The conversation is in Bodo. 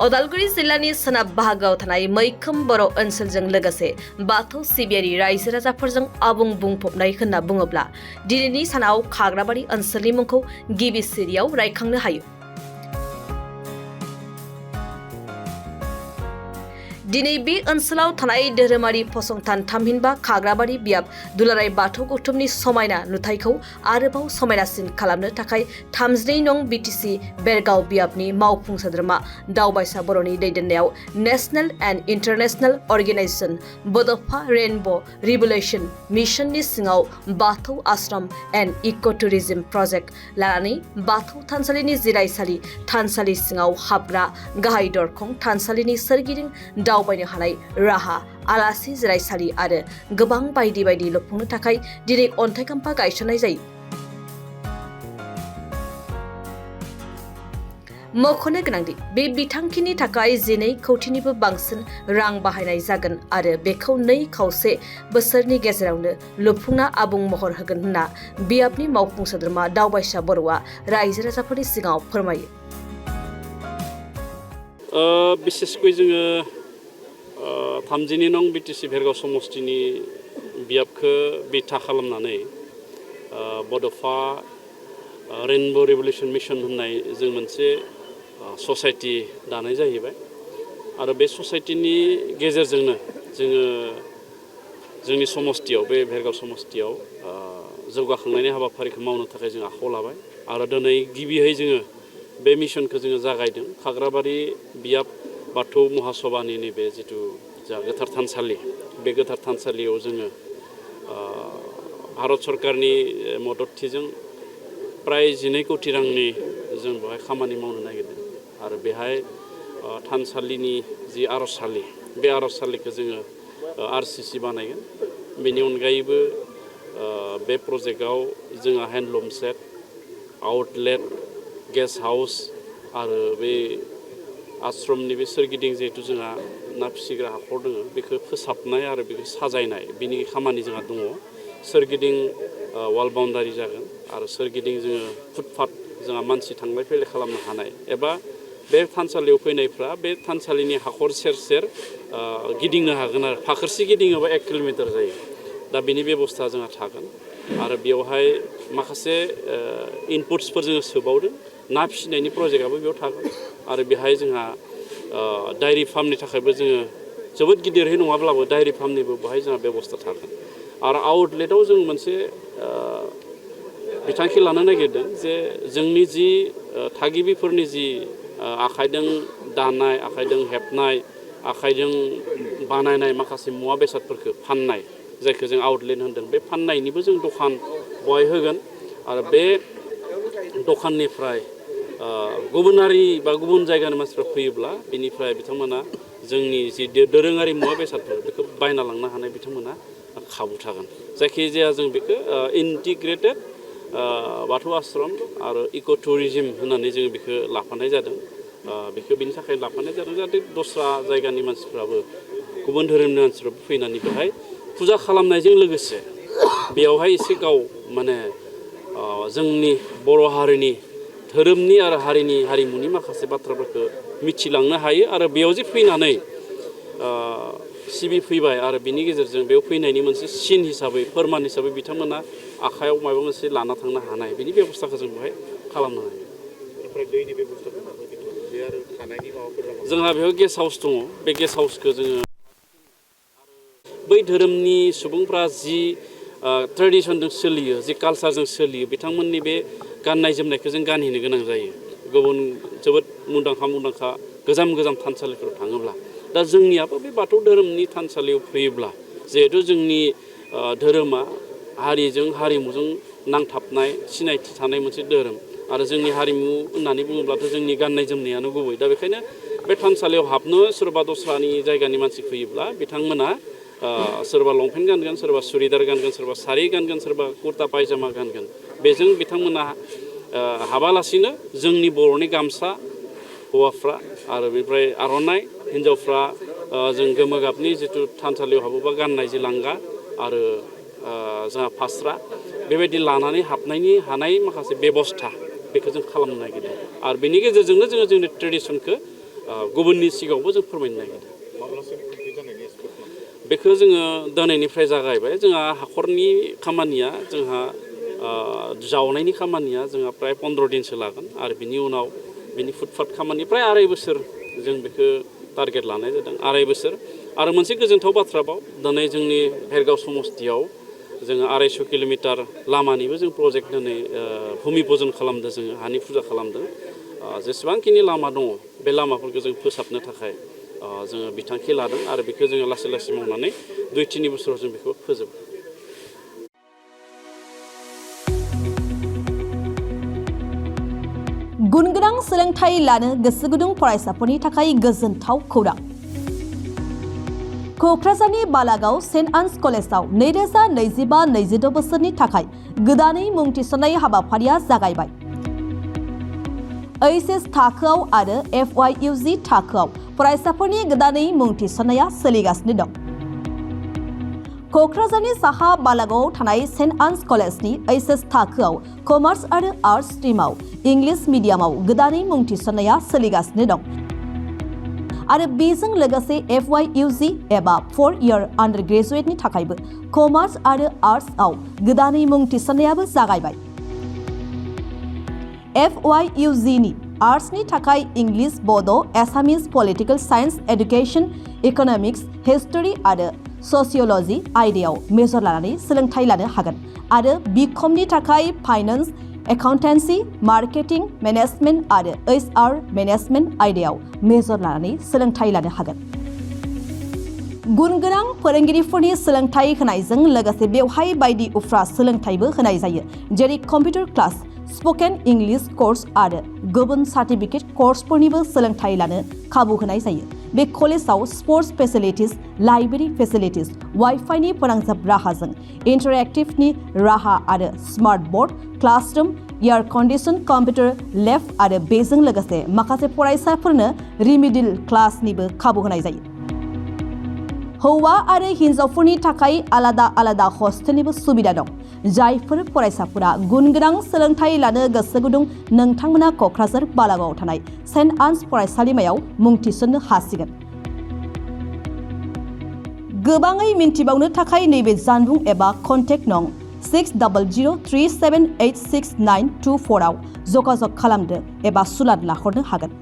उदालगुरि जिल्लानि सोनाब बाहागोआव थानाय मैखोम बर' ओनसोलजों लोगोसे बाथौ सिबियारि रायजो राजाफोरजों आबुं बुंफबनाय होनना बुङोब्ला दिनैनि सानाव खाग्राबारि ओनसोलनि मुंखौ गिबि सिरियाव रायखांनो हायो। दिनै बे ओनसोलाव थानाय धोरोमारि फसंथान थामहिनबा खाग्राबारि बियाब दुलाराय बाथौ गौथुमनि समायना नुथायखौ आरोबाव समायनासिन खालामनो थाखाय 32 नं बिटिसि बेरगाव बियाबनि मावफुं सोद्रोमा दावबायसा बर'नि दैदेननायाव national and international organization Bodofa rainbow' revolution मिशननि सिङाव बाथौ आश्रम एन्ड इक' टुरिजम प्रजेक्ट लानानै बाथौ थानसालिनि जिरायसालि थानसालि सिङाव हाबग्रा गाहाय दरखं थानसालिनि सोरगिदिं दावबायनो हानाय राहा आलासि जिरायसालि आरो गोबां बायदि बायदि लुफुंनो थाखाय दिनै अन्थाइ खाम्फा गायसननाय जायो। मख'नो गोनांदि बे बिथांखिनि थाखाय 12 कौटिनिबो बांसिन रां बाहायनाय जागोन आरो बेखौ 2.5 बोसोरनि गेजेरावनो लुफुंना आबुं महर होगोन होनना बियाबनि मावफुं सोद्रोमा दावबायसा बर'आ रायजो राजाफोरनि सिगाङाव फोरमायो। बिसेसकै जोङो 32 नं बिटिसि बेरगाव समष्टिनि बियाबखौ बिथा खालामनानै बड'फा रेनब' रिभलिउसन मिशन होननाय जों मोनसे ससाइटि दानाय जाहैबाय आरो बे ससाइटिनि गेजेरजोंनो जोङो जोंनि समष्टियाव बे बेरगाव समष्टियाव जौगाखांनायनि हाबाफारिखौ मावनो थाखाय जों आखायाव लाबाय आरो दिनै गिबियै जोङो बे मिशनखौ जोङो जागायदों खाग्राबारि बियाब बाथौ महासभानि नैबे जिथु जा गोथार थानसालि बे गोथार थानसालियाव जोङो भारत सरकारनि मददथिजों प्राय 12 कौटि रांनि जों बेवहाय खामानि मावनो नागिरदों आरो बेहाय थानसालिनि जि आर'जसालि बे आर'जसालिखौ जोङो RCC बानायगोन। बेनि अनगायैबो बे प्रजेक्टआव जोंहा handloom set outlet guest house आरो बे आश्रमनि बे सोरगिदिं जिहेतु जोंहा ना फिसिग्रा हाखर दङ बेखौ फोसाबनाय आरो बेखौ साजायनाय बिनि खामानि जोंहा दङ। सोरगिदिं वाल बाउन्डारि जागोन आरो सोरगिदिं जोङो फुटपाथ जोंहा मानसि थांलाय फैलाय खालामनो हानाय एबा बे थानसालियाव फैनायफ्रा बे थानसालिनि हाखर सेर सेर गिदिंनो हागोन आरो फाखोरसे गिदिङोबा 1 किल'मिटार जायो। दा बेनि बेबस्था जोंहा थागोन आरो बेवहाय माखासे इनपुट्सफोर जोङो सोबावदों। ना फिसिनायनि प्रजेक्टआबो बेयाव थागोन आरो बेहाय जोंहा डायरि फार्मनि थाखायबो जोङो जोबोद गिदिरहै नङाब्लाबो डायरि फार्मनिबो बेहाय जोंहा बेबस्था थागोन आरो आउटलेटाव जों मोनसे बिथांखि लानो नागिरदों जे जोंनि जि थागिबिफोरनि जि आखाइजों दानाय आखाइजों हेबनाय आखाइजों बानायनाय माखासे मुवा बेसादफोरखौ फाननाय जायखौ जों आउटलेट होनदों बे फाननायनिबो जों दखान बहाय होगोन आरो बे दखाननिफ्राय गुबुनारि बा गुबुन जायगानि मानसिफ्रा फैयोब्ला बिनिफ्राय बिथांमोना जोंनि जि दोरोङारि मुवा बेसादफोर बेखौ बायना लांनो हानाय बिथांमोना खाबु थागोन। जायखिजाया जों बेखौ इन्टिग्रेटेड बाथौ आश्रम आरो इक' टुरिजम होननानै जोङो बेखौ लाफानाय जादों। बेखौ बिनि थाखाय लाफानाय जादों जाहाथे दस्रा जायगानि मानसिफ्राबो गुबुन धोरोमनि मानसिफ्राबो फैनानै बेहाय फुजा खालामनायजों लोगोसे बेयावहाय एसे गाव माने जोंनि बर' हारिनि धोरोमनि आरो हारिमुनि माखासे बाथ्राफोरखौ मिथिलांनो हायो आरो बेयाव जे फैनानै सिबिफैबाय आरो बिनि गेजेरजों बेयाव फैनायनि मोनसे सिन हिसाबै फोरमान हिसाबै बिथांमोना आखायाव माबा मोनसे लाना थांनो हानाय बिनि बेबस्थाखौ जों बेहाय खालामनो हायो। ओमफ्राय दैनि बेबस्था बे आरो थानायनि माबाफोर जोंहा बेयाव गेस्ट हाउस दङ। बे गेस्ट हाउसखौ जोङो बै धोरोमनि सुबुंफ्रा जि ट्रेडिसनजों सोलियो जि कालसारजों सोलियो बिथांमोननि बे गाननाय जोमनायखौ जों गानहैनो गोनां जायो। गुबुन जोबोद मुंदांखा गोजाम थानसालिफोराव थाङोब्ला दा जोंनियाबो बे बाथौ धोरोमनि थानसालियाव फैयोब्ला जिहेथु जोंनि धोरोमा हारिजों हारिमुजों नांथाबनाय सिनायथि थानाय मोनसे धोरोम आरो जोंनि हारिमु होननानै बुङोब्लाथ' जोंनि गाननाय जोमनायानो गुबै। दा बेखायनो बे थानसालियाव हाबनो सोरबा दस्रानि जायगानि मानसि फैयोब्ला बिथांमोना सोरबा लंपेन्ट गानगोन सोरबा सुरिदार गानगोन सोरबा सारि गानगोन सोरबा कुर्ता पायजामा गानगोन बेजों बिथांमोना हाबालासिनो जोंनि बर'नि गामसा हौवाफ्रा आरो बेनिफ्राय आर'नाइ हिन्जावफ्रा जों गोमो गाबनि जिथु थानसालियाव हाबोबा गाननाय जि लांगा आरो जोंहा फास्रा बेबायदि लानानै हाबनायनि हानाय माखासे बेबस्था बेखौ जों खालामनो नागिरदों आरो बेनि गेजेरजोंनो जोङो जोंनि ट्रेडिसनखौ गुबुननि सिगाङावबो जों फोरमायनो नागिरदों। माब्लासिम कमप्लिट जानायनि एक्सपेक्ट खालामो? बेखौ जोङो दिनैनिफ्राय जागायबाय। जोंहा हाखरनि खामानिया जोंहा जावनायनि खामानिया जोंहा प्राय 15 दिनसो लागोन आरो बिनि उनाव बिनि फुटपाथ खामानि प्राय 2.5 बोसोर जों बेखौ टारगेट लानाय जादों। 2.5 बोसोर आरो मोनसे गोजोनथाव बाथ्राबाव दिनै जोंनि भेरगाव समस्तियाव जोङो 250 किल'मिटार लामानिबो जों प्रजेक्ट दिनै भुमि पूजन खालामदों। जोङो हानि फुजा खालामदों। जेसेबांखिनि लामा दङ बे लामाफोरखौ जों फोसाबनो थाखाय जोङो बिथांखि लादों आरो बेखौ जोङो लासै लासै मावनानै 2-3 बोसोराव जों बेखौ फोजोबगोन। गुनगोनां सोलोंथाइ लानो गोसो गुदुं फरायसाफोरनि थाखाय गोजोनथाव खौरां। क'क्राझारनि बालागाव सेन्ट आन्स कलेजाव 2025-26 बोसोरनि थाखाय गोदानै मुं थिसननाय हाबाफारिया जागायबाय। HS थाखोआव आरो FYUG थाखोआव फरायसाफोरनि गोदानै मुं थिसननाया सोलिगासिनो दं। क'क्राझारनि साहा बालागावआव थानाय सेन्ट आन्स कलेजनि HS थाखोआव कमार्स आरो आर्ट्स स्ट्रिमाव इंलिश मिडियामाव गोदानै मुं थिसननाया सोलिगासिनो दं आरो बेजों लोगोसे FYUG एबा 4 इयार आन्डार ग्रेजुएटनि थाखायबो कमार्स आरो आर्ट्सआव गोदानै मुं थिसननायाबो जागायबाय। FYUG नि आर्ट्सनि थाखाय English, Bodo', Assamese, political science, education, economics, history आरो ससिय'ल'जि आयदायाव मेजर लानानै सोलोंथाइ लानो हागोन आरो बिकमनि थाखाय फाइनेन्स, एकाउन्टेन्सि, मार्केटिं, मेनेजमेन्ट आरो HR मेनेजमेन्ट आयदायाव मेजर लानानै सोलोंथाइ लानो हागोन। गुनगोनां फोरोंगिरिफोरनि सोलोंथाइ होनायजों लोगोसे बेवहाय बायदि उफ्रा सोलोंथाइबो होनाय जायो, जेरै computer class, spoken English course आरो गुबुन सार्टिफिकेट कर्सफोरनिबो सोलोंथाइ लानो खाबु होनाय जायो। बे कलेजाव स्पर्ट्स फेसिलिटिज, लाइब्रेरि फेसिलिटिज, वाइफाइनि फोनांजाब राहाजों इन्टारेक्टिभनि राहा आरो smart board, classroom, air condition computer lab आरो बेजों लोगोसे माखासे फरायसाफोरनो रिमिडियल क्लासनिबो खाबु होनाय जायो। हौवा आरो हिन्जावफोरनि थाखाय आलादा आलादा हस्टेलनिबो सुबिदा दं। जायफोर फरायसाफोरा गुनगोनां सोलोंथाइ लानो गोसो गुदुं नोंथांमोना क'क्राझार बालागावआव थानाय सेन्ट आन्स फरायसालिमायाव मुं थिसननो हासिगोन। गोबाङै मिन्थिबावनो थाखाय नैबे जानबुं एबा कन्टेक्ट नं 6003786924 आव जगाजग खालामदो एबा सुलाद लाहरनो हागोन।